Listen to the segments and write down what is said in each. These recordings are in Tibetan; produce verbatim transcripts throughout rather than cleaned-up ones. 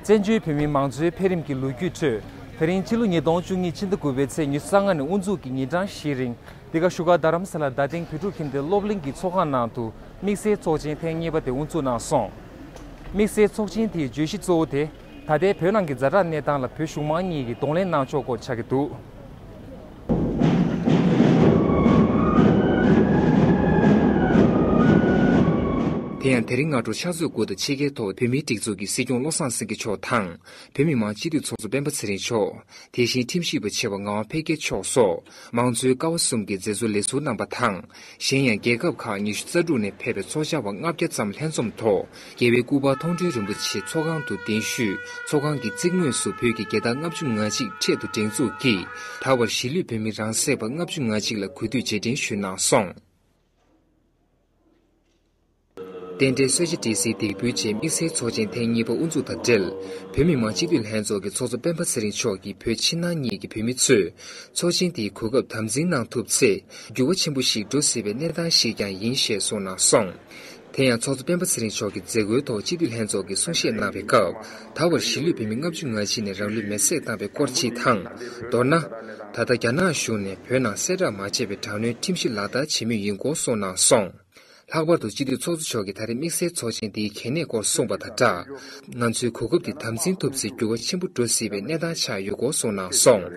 བཙན་བྱོལ་བོད་མིའི་མང་གཙོའི་འཕེལ་རིམ་གྱི་ལོ་རྒྱུས་ཁྲོད། དེ་རིང་ཕྱི་ལོ་ཉིས་སྟོང་བཅུ་གཉིས་ཕྱི་ཟླ་དགུ་པའི་ཚེས་ཉི་ཤུ་རྩ་ལྔ་ནས་དབུ་འཛུགས་ཀྱིས་ཉིན་གྲངས་བཞིའི་རིང་འདི་ག་བཞུགས་སྒར་རྡ་རམ་ས་ལ་རྡ་སྟེང་བོད་ཕྲུག་ཁྱིམ་སྡེ་སློབ་གླིང་གི་ཚོགས་ཁང་ནང་དུ་དམིགས་བསལ་ཚོགས་ཆེན་ཐེངས་གཉིས་པ་དེ་དབུ་འཛུགས་གནང་སོང་། དམིགས་བསལ་ཚོགས་ཆེན་དེའི་བརྗོད་གཞི་གཙོ་བོ་དེ། ད་ལྟའི་བོད་ནང་གི་ཛ་དྲག་གནས་སྟངས་ལ་བོད་གཞུང་མང་གཉིས་ཀྱིས་གདོང་ལེན་གནང་ཕྱོགས་སྐོར་ཆགས་ཀྱི་འདུག། དེ་ཡང་དེ་རིང་སྔ་དྲོ་ཕྱག་ཚོད་དགུ་དང་ཕྱེད་ཀའི་ཐོག་བོད་མིའི་སྒྲིག་འཛུགས་ཀྱི་སྲིད་སྐྱོང་བློ་བཟང་སེང་གེ་མཆོག་དང་། བོད་མི་མང་སྤྱི་འཐུས་ཚོགས་གཙོ་སྤེན་པ་ཚེ་རིང་མཆོག། དེ་བཞིན་ཁྲིམས་ཞིབ་པ་ཆེ་བ་ངག་དབང་འཕེལ་རྒྱས་མཆོག་སོགས་མང་གཙོའི་ཀ་བ་གསུམ་གྱི་མཛད་གཙོ་ལས་ཟུར་རྣམ་པ་དང་། གཞན་ཡང་རྒྱལ་ཁབ་ཁག་ཉི་ཤུ་རྩ་དྲུག་ནས་ཕེབས་པའི་ཚོགས་བཅར་བ་ལྔ་བརྒྱ་ཙམ་ལྷན་འཛོམས་ཐོག་རྒྱལ་བའི་སྐུ་པར་མཐོང་གྲོལ་རིན་པོ་ཆེ་ཚོགས་ཁང་དུ་གདན་ཞུས། ཚོགས་ཁང་གི་རྩིག་ངོས་སུ་བོད་ཀྱི་རྒྱལ་དར་ལྔ་བཅུ་ང་གཅིག་འཕྲེད་དུ་སྒྲེང་འཛུགས་ཀྱིས་ད་བར་གཞིས་ལུས་བོད་མི་རང་སྲེག་པ་ལྔ་བཅུ་ང་གཅིག་ལ་གུས་འདུད་རྗེས་དྲན་ཞུས་གནང་སོང་། རྟེན་འབྲེལ་གསོལ་ཇ་སྦྲེལ་སའི་འདེགས་འབུལ་རྗེས་དམིགས་བསལ་ཚོགས་ཆེན་ཐེངས་གཉིས་པ་དབུ་འཛུགས་དང་འབྲེལ། བོད་མི་མང་སྤྱི་འཐུས་ལྷན་ཚོགས་ཀྱི་ཚོགས་གཙོ་སྤེན་པ་ཚེ་རིང་མཆོག་གིས་བོད་ཕྱི་ནང་གཉིས་ཀྱི་བོད་མི་ཚོས་ཚོགས་ཆེན་དེའི་གོ་སྐབས་དམ་འཛིན་གནང་ཐུབ་ཚེ། འགྱུར་བ་ཆེན་པོ་ཞིག་འགྲོ་སྲིད་པའི་གནས་སྟངས་ཤིག་ཀྱང་ཡིན་ཞེས་གསུངས་གནང་སོང་། དེ་ཡང་ཚོགས་གཙོ་སྤེན་པ་ཚེ་རིང་མཆོག་གིས་མཛད་སྒོའི་ཐོག་སྤྱི་འཐུས་ལྷན་ཚོགས་ཀྱིས་གསུང་བཤད་གནང་བའི་སྐབས། ད་བར་གཞིས་ལུས་བོད་མི་ལྔ་བཅུ་ང་གཅིག་ནས་རང་ལུས་མེར་སྲེག་བཏང་བའི་སྐོར་གཅིག་དང་། མདོར་ན། ད་ལྟ་རྒྱ་ནག་གཞུང་ནས་བོད་ནང་གསལ་བསྒྲགས་མ་བྱས་པའི་དྲག་གནོན་ཁྲིམས་གཞི་ལག་བསྟར་བྱེད་མུས་ཡིན་སྐོར་གསུངས་གནང་སོང་། ལྷག་པར་དུ་སྤྱི་འཐུས་ཚོགས་གཙོ་མཆོག་གིས་ད་རེས་དམིགས་བསལ་ཚོགས་ཆེན་འདིའི་གལ་གནད་སྐོར་གསུངས་པ་དང་སྦྲགས། ང་ཚོའི་གོ་སྐབས་འདི་དམ་འཛིན་ཐུབ་ཚེ་འགྱུར་བ་ཆེན་པོ་འགྲོ་སྲིད་པའི་གནས་སྟངས་ཆགས་ཡོད་སྐོར་གསུངས་གནང་སོང་།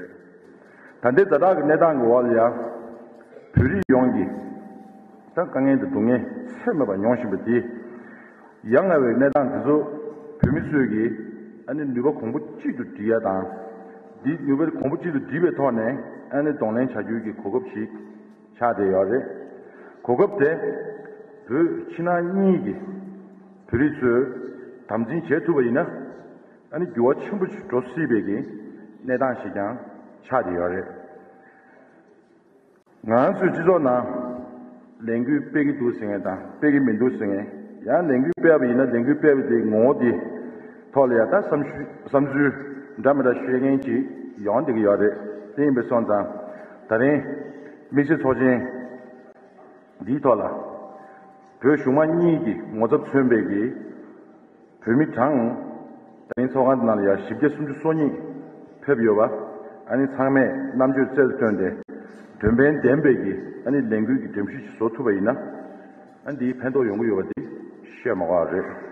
ད་ལྟའི་ཛ་དྲག་གི་གནས་སྟངས་ཀྱི་འོག་ལ་ཡང་། བོད་རིགས་ཡོངས་ཀྱི་ད་དཀའ་ངལ་དང་སྡུག་བསྔལ་ཚད་མེད་པ་མྱོང་བཞིན་པ་དེ། ཡ་ང་བའི་གནས་སྟངས་དེ་ཚོ་བོད་མི་ཚོས་ཀྱིས་ཨ་ནི་ནུས་པ་གོང་བུ་གཅིག་ཏུ་སྒྲིལ་ཡ་དང་། འདི་ནུས་པ་གོང་བུ་གཅིག་ཏུ་སྒྲིལ་བའི་ཐོག་ནས་ཨ་ནི་གདོང་ལེན་བྱ་རྒྱུའི་གི་གོ་སྐབས་ཤིག་ཆགས་བསྡད་ཡོད་རེད། གོ་སྐབས་དེ་བོད་ཕྱི་ནང་གཉིས་ཀྱི་བོད་རིགས་ཚོས་དམ་འཛིན་བྱེད་ཐུབ་པ་ཡིན་ན། ཨ་ནི་འགྱུར་བ་ཆེན་པོ་ཞིག་འགྲོ་སྲིད་པའི་གི་གནས་སྟངས་ཤིག་ཀྱང་ཆགས་བསྡད་ཡོད་རེད། ང་ཚོའི་སྤྱི་ཚོགས་ནང་ལས་འགུལ་སྤེལ་གྱི་འདུག་ཟེར་མཁན་དང་སྤེལ་གྱི་མི་འདུག་ཟེར་མཁན། ཡང་ལས་འགུལ་སྤེལ་བ་ཡིན་ན་ལས་འགུལ་སྤེལ་བ་དེའི་ངོ་བོ་དེ་ཐོག་ལ་ཡང་ད་བསམ་ཤུ་བསམ་ཚུལ་འདྲ་མི་འདྲ་ཤོད་མཁན་ཅིག་ཡོང་བསྡད་ཀྱི་ཡོད་རེད། དེ་ཡིན་པས་སོང་ཙང་ད་རིང་དམིགས་བསལ་ཚོགས་ཆེན་འདིའི་ཐོག་ལ་བོད་གཞུང་མང་གཉིས་ཀྱི་ངོ་ཚབ་མཚོན་པའི་གི་བོད་མི་གྲངས་ད་རིང་ཚོགས་ཁང་ནང་ལ་ཡང་བཞི་བརྒྱ་སུམ་ཅུ་སོ་གཉིས་ཕེབས་ཡོད་པ། ཨ་ནི་ཚང་མས་རྣམ་དཔྱོད་རྩལ་དུ་བཏོན་ཏེ་འདོན་ཕན་ལྡན་པའི་གི་ཨ་ནི་ལས་འགུལ་གྱི་འགྲེམས་གཞི་ཞིག་བཟོ་ཐུབ་པ་ཡིན་ན། ཨ་ནི་འདིའི་ཕན་ཐོགས་ཡོང་གི་ཡོད་པ་དེ་བཤད་མ་དགོས་པ་རེད།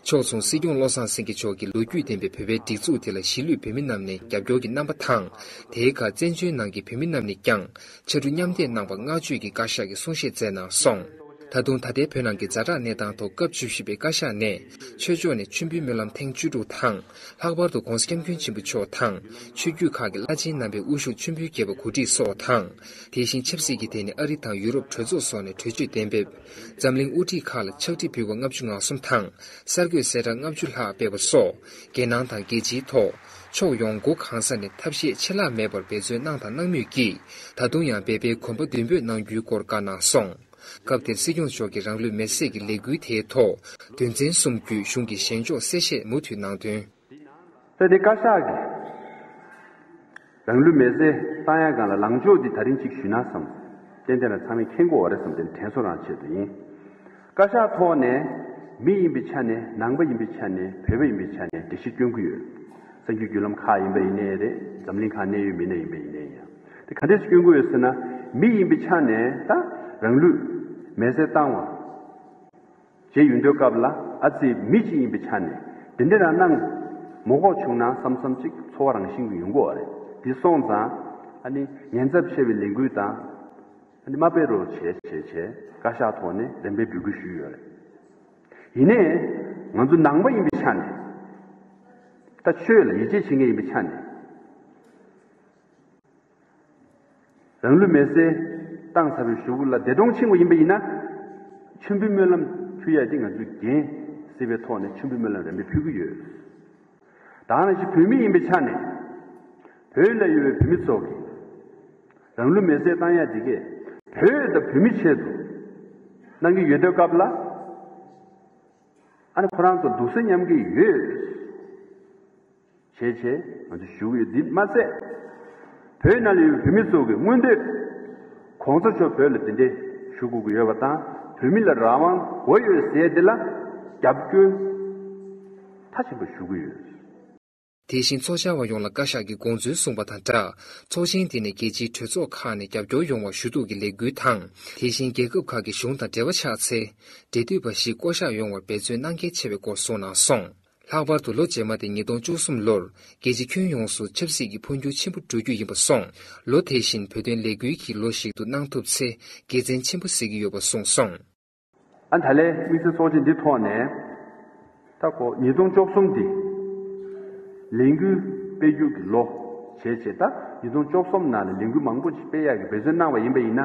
ཕྱོགས་མཚུངས་སྲིད་སྐྱོང་བློ་བཟང་སེང་གེ་མཆོག་གིས་ལོ་རྒྱུས་ལྡན་པའི་བོད་པའི་སྒྲིག་འཛུགས་དེ་ལ་གཞིས་ལུས་བོད་མི་རྣམས་ནས་རྒྱབ་སྐྱོར་གྱི་རྣམ་པ་དང་། དེའི་ཁར་བཙན་བྱོལ་ནང་གི་བོད་མི་རྣམས་ནས་ཀྱང་ཕྱར་གྲུ་མཉམ་འདེགས་གནང་བར་བསྔགས་བརྗོད་ཀྱི་བཀའ་ཤག་གིས་གསུང་བཤད་མཛད་གནང་སོང་། ད་དུང་ད་ལྟའི་བོད་ནང་གི་ཛ་དྲག་གནས་སྟངས་ཐོག་སྐབས་བཅུ་བཞི་པའི་བཀའ་ཤག་ནས་ཆོས་ཕྱོགས་ནས་མཆོད་འབུལ་སྨོན་ལམ་ཐེངས་བཅུ་དྲུག་དང་། ལྷག་པར་དུ་༸གོང་ས་༸སྐྱབས་མགོན་ཆེན་པོ་མཆོག་དང་ཆོས་བརྒྱུད་ཁག་གི་བླ་ཆེན་རྣམ་པས་དབུ་བཞུགས་མཆོད་འབུལ་རྒྱས་པ་གོ་སྒྲིག་སོགས་དང་། དེ་བཞིན་ཆབ་སྲིད་ཀྱི་ཐད་ནས་ཨ་རི་དང་ཡུ་རོབ་གྲོས་ཚོགས་སོགས་ནས་གྲོས་ཆོད་གཏན་འབེབས། འཛམ་གླིང་དབུ་ཁྲིད་ཁག་ལ་ཕྱག་བྲིས་ཕུལ་བ་ལྔ་བཅུ་ང་གསུམ་དང་། གསར་འགོད་གསལ་བསྒྲགས་ལྔ་བཅུ་ལྷག་སྤེལ་བ་སོགས། རྒྱལ་ནང་དང་རྒྱལ་སྤྱིའི་ཐོག་ཕྱོགས་ཡོངས་སྒོ་གང་ས་ནས་ཐབས་ཤེས་ཆད་ལྷག་མེད་པར་འབད་བརྩོན་གནང་དང་གནང་མུས་ཀྱིས། ད་དུང་ཡང་འབད་པའི་གོམ་པ་མདུན་སྤོས་གནང་རྒྱུའི་སྐོར་བཀའ་གནང་སོང་། སྐབས་དེར་སྲིད་སྐྱོང་མཆོག་གིས་རང་ལུས་མེར་སྲེག་གི་ལས་འགུལ་དེའི་ཐོག་དོན་ཚན་གསུམ་བརྒྱུད་གཞུང་གི་བཞེངས་ཕྱོགས་གསལ་བཤད་མུ་མཐུད་གནང་དོན། ད་དེ་བཀའ་ཤག་གིས་རང་ལུས་མེར་སྲེག་བཏང་ཡ་སྒང་ལ་ལངས་ཕྱོགས་འདི་ད་རིང་གཅིག་ཞུས་ན་བསམ། ཏན་ཏན་ལ་ཚང་མས་མཁྱེན་གྱི་ཡོད་རེད་བསམ། དེ་དྲན་གསོ་རང་ཆེད་དུ་ཡིན། བཀའ་ཤག་ཐོག་ནས་མི་ཡིན་པའི་ཆ་ནས། ནང་པ་ཡིན་པའི་ཆ་ནས། བོད་པ་ཡིན་པའི་ཆ་ནས་འགྲེལ་བཤད་སྐྱོན་གྱི་ཡོད། གསར་འགྱུར་བརྒྱུད་ལམ་ཁག་ཡིན་པ་ཡིན་ནའི་རེད། འཛམ་གླིང་ཁག་གནད་ཡོད་མི་སྣ་ཡིན་པ་ཡིན་ནའི་ཡང་། དེ་ག་འདྲས་སེ་སྐྱོན་གྱི་ཡོད་ཟེར་ན། མི་ཡིན་པའི་ཆ་ནས་ད་རང་ལུས་མེར་སྲེག་བཏང་བ་བྱས་ཡོང་དུས་སྐབས་ལ། ཨ་ཙི། མི་གཅིག་ཡིན་པའི་ཆ་ནས་དེ་འདྲ་རང་གནང་མ་དགོས་བྱུང་ན་བསམ་བསམ་ཅིག་ཚོར་བ་རང་བཞིན་གྱིས་ཡོང་གི་ཡོད་རེད། དེ་སོང་ཙང་ཨ་ནི་ཉེན་ཚབས་ཆེ་བའི་ལས་འགུལ་དང་། ཨ་ནི་མ་སྤེལ་རོགས་བྱས་བྱས་བྱས་བཀའ་ཤག་ཐོག་ནས་རིམ་པས་འབོད་སྐུལ་ཞུས་ཡོད་རེད། ཡིན་ནའི་ང་ཚོ་ནང་པ་ཡིན་པའི་ཆ་ནས། ད་ཆོས་ལ་ཡིད་ཆེས་བྱེད་མཁན་ཡིན་པའི་ཆ་ནས། རང་ལུས་མེར་སྲེག་བཏང་ཚར་བའི་གཞུག་གུ་ལ་འདས་གྲོངས་ཕྱིན་པ་ཡིན་པ་ཡིན་ན། མཆོད་འབུལ་སྨོན་ལམ་ཕུལ་ཡ་དེ་ང་ཚོས་འགན་སྲིད་པའི་ཐོག་ནས་མཆོད་འབུལ་སྨོན་ལམ་རིམ་པས་ཕུལ་གྱི་ཡོད། ད་ག་ནང་བཞིན་བོད་མི་ཡིན་པའི་ཆ་ནས། བོད་ལ་ཡོད་པའི་བོད་མི་ཚོ་གིས་རང་ལུས་མེར་སྲེག་བཏང་ཡ་དེ་གས་བོད་དང་བོད་མི་ཆེད་དུ་གནང་གི་ཡོད་དུས་སྐབས་ལ། ཨ་ནི་ཁོ་རང་ཚོ་སྡུག་བསྔལ་མཉམ་གྱི་ཡོད། བྱས་བྱས་ང་ཚོ་ཞུ་གི་ཡོད། འདི་མ་ཟད། བོད་ནང་ལ་ཡོད་པའི་བོད་མི་ཚོ་གི་མངོན་འདོད། གོང་ས་མཆོག་བོད་ལ་དེ་འདྲའི་ཞུ་དགོས་ཀྱི་ཡོད་པ་དང་། བོད་མི་ལ་རང་དབང་དགོས་ཡོད་ཟེར་དེ་ལ་རྒྱབ་སྐྱོར་ མཐའ་ཕྱིན་པ་ཞུ་གི་ཡོད། དེ་བཞིན་ཚོགས་བཅར་བ་ཡོངས་ལ་བཀའ་ཤག་གིས་དགོངས་ཚུལ་གསུངས་པ་དང་སྦྲགས། ཚོགས་ཆེན་འདི་ནས་རྒྱལ་སྤྱིའི་གྲོས་ཚོགས་ཁག་ནས་རྒྱབ་སྐྱོར་ཡོང་བར་ཞུ་གཏུག་གི་ལས་འགུལ་དང་། དེ་བཞིན་རྒྱལ་ཁབ་ཁག་གི་གཞུང་དང་འབྲེལ་བ་ཆགས་ཚེ། འབྲེལ་མཐུད་པ་ཞིག་བསྐོ་གཞག་ཡོང་བར་འབད་བརྩོན་གནང་གལ་ཆེ་བའི་སྐོར་གསུངས་གནང་སོང་། ལྷག་པར་དུ་ལོ་རྗེས་མ་སྟེ་ཉིས་སྟོང་བཅུ་གསུམ་ལོར་རྒྱལ་སྤྱི་ཁྱོན་ཡོངས་སུ་ཆབ་སྲིད་ཀྱི་འཕོ་འགྱུར་ཆེན་པོ་འགྲོ་རྒྱུ་ཡིན་པ་སོང་། ལོ་དེ་བཞིན་བོད་དོན་ལས་འགུལ་གྱི་ལོ་ཞིག་ཏུ་གནང་ཐུབ་ཚེ་དགེ་མཚན་ཆེན་པོ་གཟིགས་ཀྱི་ཡོད་པ་གསུངས་སོང་། ཨ་ད་ལས་དམིགས་བསལ་ཚོགས་ཆེན་འདི་ཐོག་ནས་ད་ཁོ་ཉིས་སྟོང་བཅུ་གསུམ་འདི་ལས་འགུལ་སྤེལ་རྒྱུ་གི་ལོ་བྱས་བྱས། ད་ཉིས་སྟོང་བཅུ་གསུམ་ནང་ལ་ལས་འགུལ་མང་པོ་ཞིག་སྤེལ་ཡག་གི་འབད་བརྩོན་གནང་བ་ཡིན་པ་ཡིན་ན།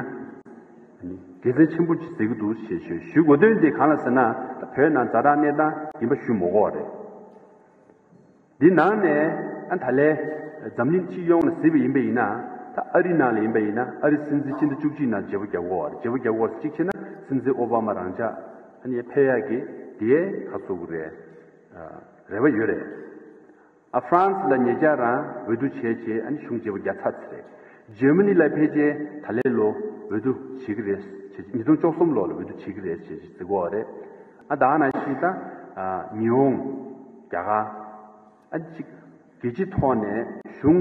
དགེ་མཚན་ཆེན་པོ་ཅིག་གཟིགས་ཀྱི་འདུག་ཞེས་ཞུ་ཞུ་དགོས་དོན་དེ་གང་ལ་ཟེར་ན། ད་བོད་ནང་ཛ་དྲག་གནས་སྟངས་ཡིན་པ་ཞུ་མི་དགོས་པ་རེད། འདི་ནང་ནས་ཨ་ད་ལས་འཛམ་གླིང་སྤྱི་ཡོངས་ལ་གཟིགས་པ་ཡིན་པ་ཡིན་ན། ད་ཨ་རི་ནང་ལ་ཡིན་པ་ཡིན་ན། ཨ་རི་སྲིད་འཛིན་སྤྱི་ཟླ་བཅུ་གཅིག་ནང་བརྗེ་པོ་རྒྱག་དགོས་པ་རེད། བརྗེ་པོ་རྒྱག་དགོས་པ་གཅིག་བྱས་ན་སྲིད་འཛིན་ཨོ་བྷ་མ་རང་འཇགས་ཨ་ནི་ཕེབས་ཡག་གི་དེ་ག་ཚོད་དགོས་རེད། རེ་བ་ཡོད་རེད། ཨ་ཧྥ་རན་སི་ལ་ཉེ་ཆར་རང་འོས་བསྡུ་བྱས་རྗེས་ཨ་ནི་གཞུང་བརྗེ་པོ་རྒྱག་ཚར་ཚར་རེད། འཇར་མ་ནི་ལ་ཕལ་ཆེར་ད་ལན་ལོ་འོས་བསྡུ་བྱེད་ཀྱི་རེད་ཟེར། ཉིས་སྟོང་བཅུ་གསུམ་ལོ་ལ་འོས་བསྡུ་བྱེད་ཀྱི་རེད་ཟེར་ཟེར་གོ་བ་རེད། ཨ་ད་ག་ནང་བཞིན་ད་ཨ་ཉི་ཧོང་། རྒྱ་གར། ཨ་ནི་གཅིག་རྒྱལ་སྤྱིའི་ཐོག་ནས་གཞུང་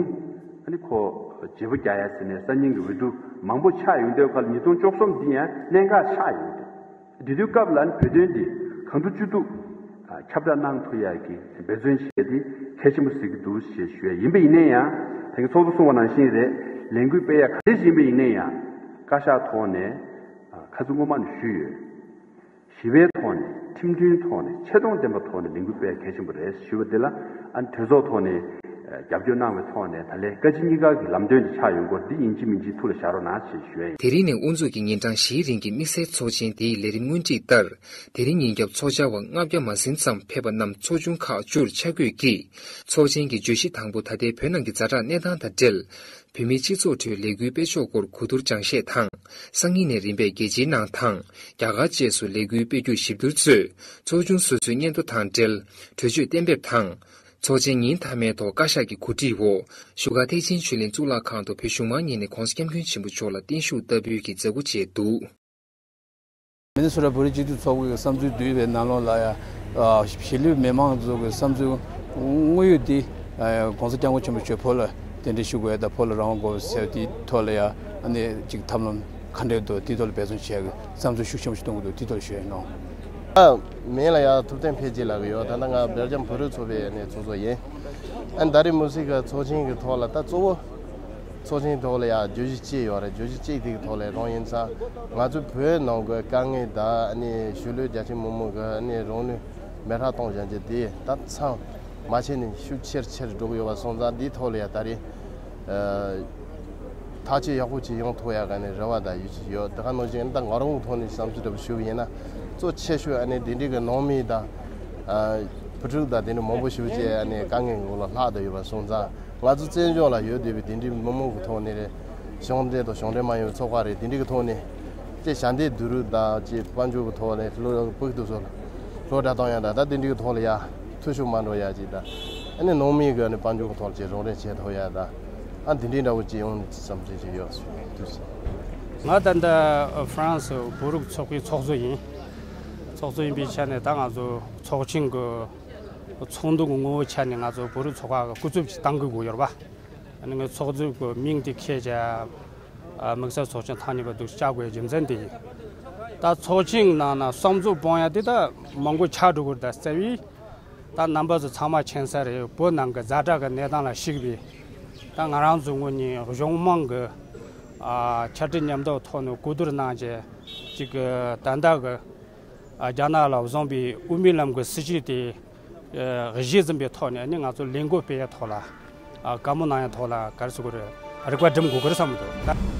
ཨ་ནི་ཁོ་བརྗེ་པོ་རྒྱག་ཡ་ཟེར་ནས་སང་ཉིན་གྱི་འོས་བསྡུ་མང་པོ་ཆགས་ཡོང་དུས་སྐབས་ལ་ཉིས་སྟོང་བཅུ་གསུམ་འདི་ཡང་གནད་འགག་ཆགས་ཡོང་དུས། དེ་དུས་སྐབས་ལ་བོད་དོན་འདི་གང་ཐུབ་ཅི་ཐུབ་ཨ་ཁྱབ་བསྒྲགས་གནང་ཐུབ་ཡག་གི་འབད་བརྩོན་བྱས་ཏེ་གལ་ཆེན་པོ་གཟིགས་ཀྱི་འདུག་ཞེས་ཞུ་ཡ་ཡིན་པ་ཡིན་ན་ཡང་། ད་གིན་ཚོགས་གཙོ་གསུངས་པ་ནང་བཞིན་རེད། ལས་འགུལ་སྤེལ་ཡ་ག་རེ་ཞིག་ཡིན་པ་ཡིན་ན་ཡང་བཀའ་ཤག་ཐོག་ནས་ཨ་ཁ་ཚུར་སྔོན་མ་ནས་ཞུས་ཡོད། ཞི་བའི་ཐོག་ནས། ཁྲིམས་མཐུན་ཐོག་ནས། ཆེ་མཐོང་ལྡན་པའི་ཐོག་ནས་ལས་འགུལ་སྤེལ་ཡ་གལ་ཆེན་པོ་རེད་ཞུས་པ་དེ་ལ། ཨ་ནི་གྲོས་ཚོགས་ཐོག་ནས་ཨ་རྒྱབ་སྐྱོར་གནང་བའི་ཐོག་ནས་ད་ལན་བཀའ་སྤྱི་གཉིས་ཀ་གི་ལམ་སྟོན་དེ་ཆགས་ཡོང་སྐོར་འདི་ཡིན་གཅིག་མིན་གཅིག་ཐུགས་ལ་བཞག་རོགས་གནང་ཞེས་ཞུ་ཡ་ཡིན། དེ་རིང་ནས་དབུ་འཛུགས་ཀྱིས་ཉིན་གྲངས་བཞིའི་རིང་གི་དམིགས་བསལ་ཚོགས་ཆེན་དེའི་ལས་རིམ་སྔོན་ཁྲིད་ལྟར། དེ་རིང་ཉིན་རྒྱབ་ཚོགས་བཅར་བ་ལྔ་བརྒྱ་མ་ཟིན་ཙམ་ཕེབས་པ་རྣམས་ཚོགས་ཆུང་ཁག་བཅུར་ཆ་བགོས་ཀྱིས། ཚོགས་ཆེན་གྱི་བརྗོད་གཞི་དང་པོ་ད་ལྟའི་བོད་ནང་གི་ཛ་དྲག་གནས་སྟངས་དང་འབྲེལ། བོད་མིའི་སྤྱི་ཚོགས་ཁྲོད་ལས་འགུལ་སྤེལ་ཕྱོགས་སྐོར་གོ་བསྡུར་སྦྱང་བཤད་དང་། སང་ཉིན་ནས་རིམ་པས་རྒྱལ་སྤྱིའི་ནང་དང་རྒྱ་གར་བཅས་སུ་ལས་འགུལ་སྤེལ་རྒྱུར་ཞིབ་བསྡུར་གཙོས། ཚོགས་ཆུང་སོ་སོའི་སྙན་ཐོ་དང་འབྲེལ་གྲོས་ཆོད་གཏན་འབེབས་དང་། ཚོགས་ཆེན་ཉིན་མཐའ་མའི་ཐོག་བཀའ་ཤག་གི་གོ་སྒྲིག་འོག་བཞུགས་སྒར་ཐེག་ཆེན་ཆོས་གླིང་གཙུག་ལག་ཁང་དུ་བོད་གཞུང་མང་གཉིས་ནས་༸གོང་ས་༸སྐྱབས་མགོན་ཆེན་པོ་མཆོག་ལ་བརྟན་བཞུགས་བསྟར་འབུལ་གྱི་མཛད་སྒོ་བཅས་འདུག། མི་ནི་སོ་ཊ་བོད་རིགས་སྤྱི་མཐུན་ཚོགས་པའི་བསམ་ཚུལ་བསྡུས་པའི་ནང་ལོགས་ལ་ཡང་། ཨ་གཞིས་ལུས་མི་མང་ཚོ་གི་བསམ་ཚུལ་དངོས་ཡོད་འདི། ཨ་༸གོང་ས་༸སྐྱབས་མགོན་ཆེན་པོ་མཆོག་བོད་ལ་གདན་འདྲེན་ཞུ་དགོས་ཡ་དང་། བོད་ལ་རང་དབང་དགོས་ཟེར་དེའི་ཐོག་ལ་ཡང་ཨ་ནི་ཅིག་ཐབས་ལམ་ག་འདྲས་འདུག། དེའི་ཐོག་ལ་འབད་བརྩོན་བྱེད་ཡ་གི་བསམ་ཚུལ་ཤུགས་ཆེན་པོ་ཞིག་གཏོང་གི་འདུག། དེའི་ཐོག་ལ་ཞུ་ཡ་ཡིན་ནོ། ཨ་མིང་ལ་ཡང་ཐུབ་བསྟན་འཕེལ་རྒྱས་ལབ་ཀྱི་ཡོད། ད་ལྟ་ང་སྦེལ་ཇམ་བོད་རིགས་ཚོགས་པའི་ནས་ཚོགས་གཙོ་ཡིན། ཨ་ནི་ད་རེས་མུ་སི་ཀ་ཚོགས་ཆེན་གྱི་ཐོག་ལ་ད་གཙོ་བོ། ཚོགས་ཆེན་ཐོག་ལ་ཡང་བརྗོད་གཞི་གཅིག་ཡོད་རེད། བརྗོད་གཞི་གཅིག་དེ་གི་ཐོག་ལ་རང་ཡིན་ཙང་། ང་ཚོའི་བོད་ནང་གི་དཀའ་ངལ་དང་། ཨ་ནི་གཞིས་ལུས་རྒྱ་ཆེ་མི་མང་གི་ཨ་ནི་རང་ལུས་མེ་སྲེག་གཏོང་བཞིན་གྱི་དེ་ད་མཚམས་མ་ཆད་ནས་ཤུགས་ཆེར་ཆེར་འགྲོ་གི་ཡོད་པ་སོང་ཙང་། འདིའི་ཐོག་ལ་ཡང་ད་རེས་ཨ་ཐག་གཅོད་ཡག་པོ་ཅིག་ཡོང་ཐུབ་ཡག་གི་ནི་རེ་བ་དང་ཡིད་ཆེས་ཡོད། དེ་ག་ནང་བཞིན་ད་ང་རང་གི་ཐོག་ནས་བསམ་ཚུལ་འདྲ་པོ་ཞུ་བ་ཡིན་ན། གཙོ་ཆེ་ཤོས་ཨ་ནི་དེ་འདྲའི་གི་ནང་མི་དང་ཨ་བུ་ཕྲུག་དང་དེ་འདྲ་མང་པོ་ཞིག་བཅས་ཨ་ནི་དཀའ་ངལ་འོག་ལ་ལྷག་བསྡད་ཡོད་པ་སོང་ཙང་། ང་ཚོ་བཙན་བྱོལ་ལ་ཡོད་བསྡད་པའི་དེ་འདྲའི་མི་མང་གི་ཐོག་ནས་རེད། གཞུང་འབྲེལ་དང་གཞུང་འབྲེལ་མ་ཡིན་པའི་ཚོགས་པ་རེད། དེ་འདྲའི་གི་ཐོག་ནས་ཅིག་ཞལ་འདེབས་བསྡུ་རུབ་དང་ཅིག་དཔལ་འབྱོར་གི་ཐོག་ནས་བློ་ཕུགས་འདུ་ཚོ་བློ་བཀྲ་གཏོང་ཡ་དང་། ད་དེ་འདྲའི་གི་ཐོག་ལ་ཡ་འཐུས་ཤོར་མ་འགྲོ་ཡ་ཅིག་དང་། ཨ་ནི་ནང་མི་གི་ཨ་ནི་དཔལ་འབྱོར་གི་ཐོག་ལ་ཅིག་རོགས་རེས་བྱེད་ཐུབ་ཡ་དང་། ཨ་དེ་འདྲའི་འདྲ་བོ་ཅིག་ཡོང་ནས་བསམ་ཚུལ་ཅིག་ཡོད། ཐུགས་རྗེ་ཆེ། ང་ད་ལྟ་ཧྥ་རན་སི་བོད་རིགས་ཚོགས་པའི་ཚོགས་གཙོ་ཡིན། ཚོགས་གཙོ་ཡིན་པའི་ཆ་ནས་ད་ང་ཚོ་ཚོགས་ཆེན་གི་ཚོགས་འདུ་གི་ངོ་བོའི་ཆ་ནས་ང་ཚོ་བོད་རིགས་ཚོགས་པ་གི་སྐུ་ཚབ་ཅིག་བཏང་དགོས་ཀྱི་ཡོད་རེད་པ། ཨ་ནི་ངའི་ཚོགས་གཙོའི་མིང་དེ་ཁྱེད་ཀྱི་དམིགས་བསལ་ཚོགས་ཆེན་ཐེངས་གཉིས་པ་འདུག་བཅར་དགོས་རྒྱུ་མཚན་དེ་ཡིན། ད་ཚོགས་ཆེན་ནང་ན་བསམ་ཚུལ་སྤུངས་ཡ་དེ་ད་མང་པོ་ཆགས་འགྲོ་གི་རེད། ད་རྩ་བའི་ད་རྣམ་པ་ཚོ་ཚང་མ་མཁྱེན་གསལ་རེད། བོད་ནང་གི་ཛ་དྲག་གི་གནས་སྟངས་ལ་གཞིགས་པའི་ད་ང་རང་ཚོ་ངོས་ནས་གཞུང་མང་གི་ཨ་ཕྱག་སྦྲེལ་མཉམ་འདེགས་ཐོག་ནས་གོ་བསྡུར་གནང་བྱས་ཅིག་གི་ད་ལྟ་གི་ཨ་རྒྱ་ནག་ལ་བཟུང་པའི་དབུ་མའི་ལམ་གྱི་སྲིད་བྱུས་དེ་ཨ་གཞི་འཛིན་པའི་ཐོག་ནས་ནི་ང་ཚོ་ལས་འགུལ་སྤེལ་ཡའི་ཐོག་ལ་ཨ་བཀའ་མོལ་གནང་ཡའི་ཐོག་ལ་ག་རེ་ཟེར་དགོས་རེད། རིག་པ་སྒྲིམ་དགོས་ཀྱི་རེད་བསམ་གྱི་འདུག། ད་